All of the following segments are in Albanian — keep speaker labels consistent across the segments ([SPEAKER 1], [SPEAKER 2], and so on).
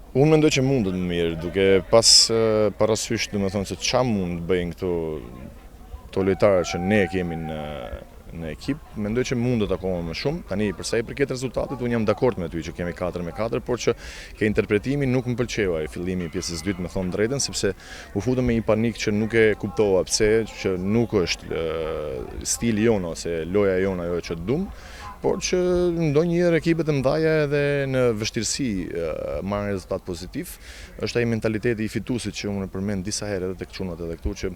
[SPEAKER 1] Unë mendoj që mundet më mirë, duke pas parasysh domethënë se ça mund të bëjnë këto këto lojtarë që ne kemi në në ekip, mendoj që mundet akoma më shumë. Tani për sa i përket rezultatit, unë jam dakord me ty që kemi 4 me 4, por që ke interpretimi nuk më pëlqeu ai fillimi i pjesës së dytë, me thonë drejtën, sepse u futëm me një panik që nuk e kuptova pse, që nuk është stili jonë ose loja jonë ajo që dum, por që ndonjëherë ekipet e mëdha edhe në vështirësi marrin rezultat pozitiv. Është ai mentaliteti i fituesit që unë e përmend disa herë edhe tek çunat edhe këtu që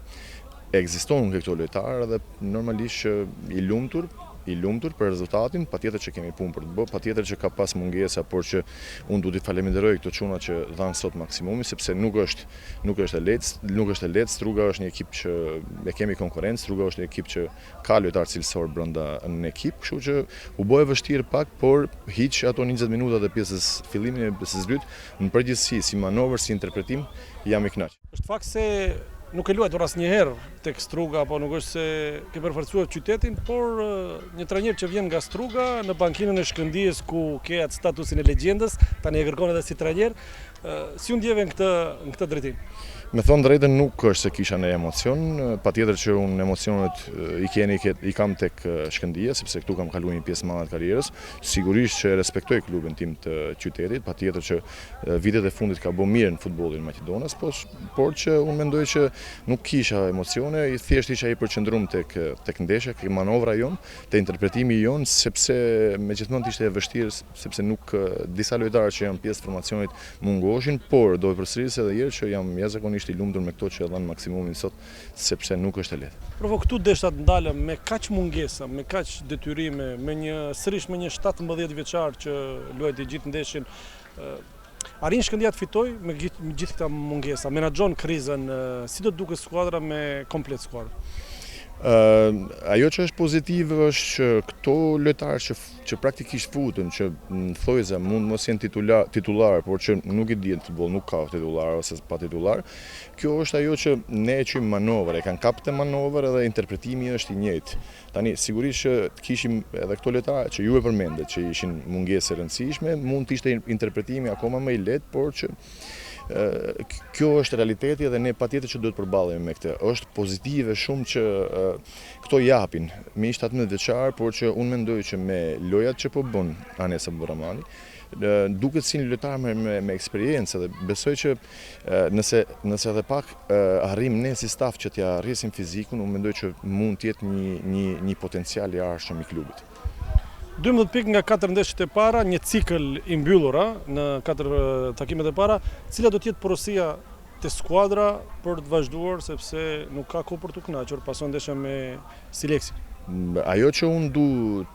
[SPEAKER 1] ekziston ke këto lojtarë dhe normalisht që i lumtur, i lumtur për rezultatin, patjetër që kemi punë për të bërë, patjetër që ka pas mungesa, por që unë du t'i faleminderoj këto çuna që dhanë sot maksimumin, sepse nuk është nuk është e lehtë, nuk është e lehtë, Struga është një ekip që e kemi konkurrencë, Struga është një ekip që ka lojtarë cilësor brenda në ekip, kështu që u bë e vështirë pak, por hiç ato 20 minutat e pjesës fillimin e pjesës së dytë, në përgjithësi si manovër, si interpretim, jam i kënaqur.
[SPEAKER 2] Është fakt se nuk ke luajtur asnjëherë tek Struga apo nuk është se ke përfaqësuar qytetin, por një trajner që vjen nga Struga në bankinën e Shkëndijës ku ke atë statusin e legjendës, tani e kërkon edhe si trajner, Si u ndjeve në këtë në këtë
[SPEAKER 1] drejtim? Me thonë drejtën nuk është se kisha një emocion, patjetër që unë emocionet i keni i kam tek Shkëndija, sepse këtu kam kaluar një pjesë madhe të karrierës. Sigurisht që e respektoj klubin tim të qytetit, patjetër që vitet e fundit ka bërë mirë në futbollin maqedonas, por, por që unë mendoj që nuk kisha emocione, thjesht isha i përqendruar tek tek ndeshja, tek manovra jonë, te interpretimi jonë, sepse me gjithmonë ishte e vështirë sepse nuk disa lojtarë që janë pjesë të formacionit mungoshin, por do e përsëris edhe një herë që jam jashtëzakonisht i lumtur me këto që e dhanë maksimumin sot, sepse nuk është e
[SPEAKER 2] lehtë. Provo këtu desha të ndalem me kaq mungesa, me kaq detyrime, me një sërish me një 17 vjeçar që luajti gjithë ndeshjen. Arrin Shkëndija të fitojë me gjithë këta mungesa, menaxhon krizën, si do të duket skuadra me komplet
[SPEAKER 1] skuadrën? Uh, ajo që është pozitive është që këto lojtarë që që praktikisht futën, që në thojza mund mos jenë titullar, titullar, por që nuk i dihet në futboll, nuk ka titullar ose pa titullar. Kjo është ajo që ne e quajmë manovër, e kanë kapë manovër edhe interpretimi është i njëjtë. Tani, sigurisht që të kishim edhe këto lojtarë që ju e përmendet, që ishin mungesë e rëndësishme, mund të ishte interpretimi akoma më i lehtë, por që kjo është realiteti dhe ne patjetër që duhet përballemi me këtë. Është pozitive shumë që këto japin me një 17 vjeçar, por që unë mendoj që me lojat që po bën Anes Abdurrahmani, duket si një lojtar me, me, me eksperiencë dhe besoj që nëse nëse edhe pak arrim ne si staf që t'ia rrisim fizikun, unë mendoj që mund të jetë një një një potencial i ardhshëm i
[SPEAKER 2] klubit. 12 pikë nga 4 ndeshjet e para, një cikël i mbyllur në 4 takimet e para, cila do të jetë porosia te skuadra për të vazhduar sepse nuk ka kohë për t'u kënaqur, pason ndeshja me Sileksin.
[SPEAKER 1] Ajo që unë du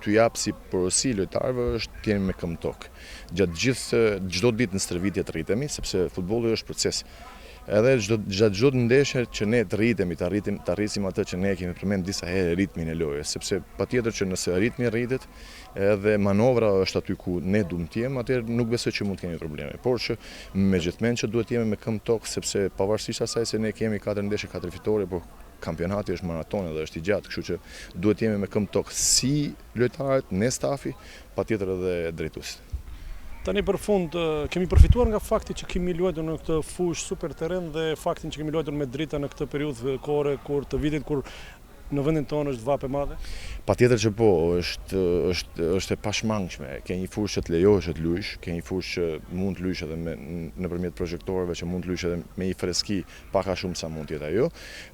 [SPEAKER 1] t'u jap si porosi lojtarëve është të jemi me këmbë tokë. Gjatë gjithë çdo ditë në stërvitje të rritemi, sepse futbolli është proces. Edhe çdo gjatë çdo ndeshje që ne të rritemi, të rritim, të rrisim atë që ne kemi përmend disa herë ritmin e lojës, sepse patjetër që nëse ritmi rritet, edhe manovra është aty ku ne duam të jemi, atëherë nuk besoj që mund të kemi probleme. Por që me gjithmend që duhet të jemi me këmbë tokë, sepse pavarësisht asaj se ne kemi katër ndeshje, katër fitore, por kampionati është maraton edhe është i gjatë, kështu që duhet të jemi me këmbë tokë si lojtarët, ne stafi, patjetër edhe drejtuesit.
[SPEAKER 2] Tani për fund, kemi përfituar nga fakti që kemi luajtur në këtë fushë super terren dhe faktin që kemi luajtur me drita në këtë periudhë kohore kur të vitit kur në vendin tonë është vapë e
[SPEAKER 1] madhe? Patjetër që po, është është është e pashmangshme. Ke një fushë që të lejohesh të luajsh, ke një fushë që mund të luajsh edhe me nëpërmjet projektorëve, që mund të luajsh edhe me një freski pak a shumë sa mund të jetë ajo.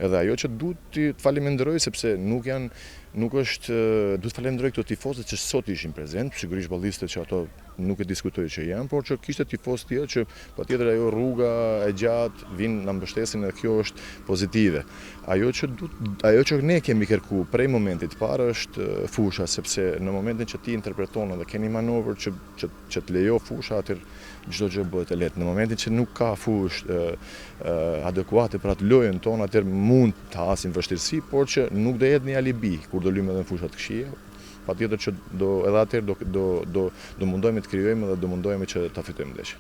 [SPEAKER 1] Edhe ajo që duhet të faleminderoj sepse nuk janë nuk është duhet të falenderoj këto tifozët që sot ishin prezent, sigurisht ballistët që ato nuk e diskutoj që janë, por që kishte tifozë tjerë që patjetër ajo rruga e gjatë vinë na mbështesin edhe kjo është pozitive. Ajo që du, ajo që ne kemi kërku prej momentit të parë është fusha, sepse në momentin që ti interpreton edhe keni manovër që që që të lejo fusha, atëherë çdo gjë bëhet e lehtë. Në momentin që nuk ka fushë adekuate për atë lojën tonë, atëherë mund të hasim vështirësi, por që nuk do jetë një alibi kur do luajmë edhe në fusha të këqija. Patjetër që do edhe atëherë do do do do mundohemi të krijojmë dhe do mundohemi që ta fitojmë ndeshjen.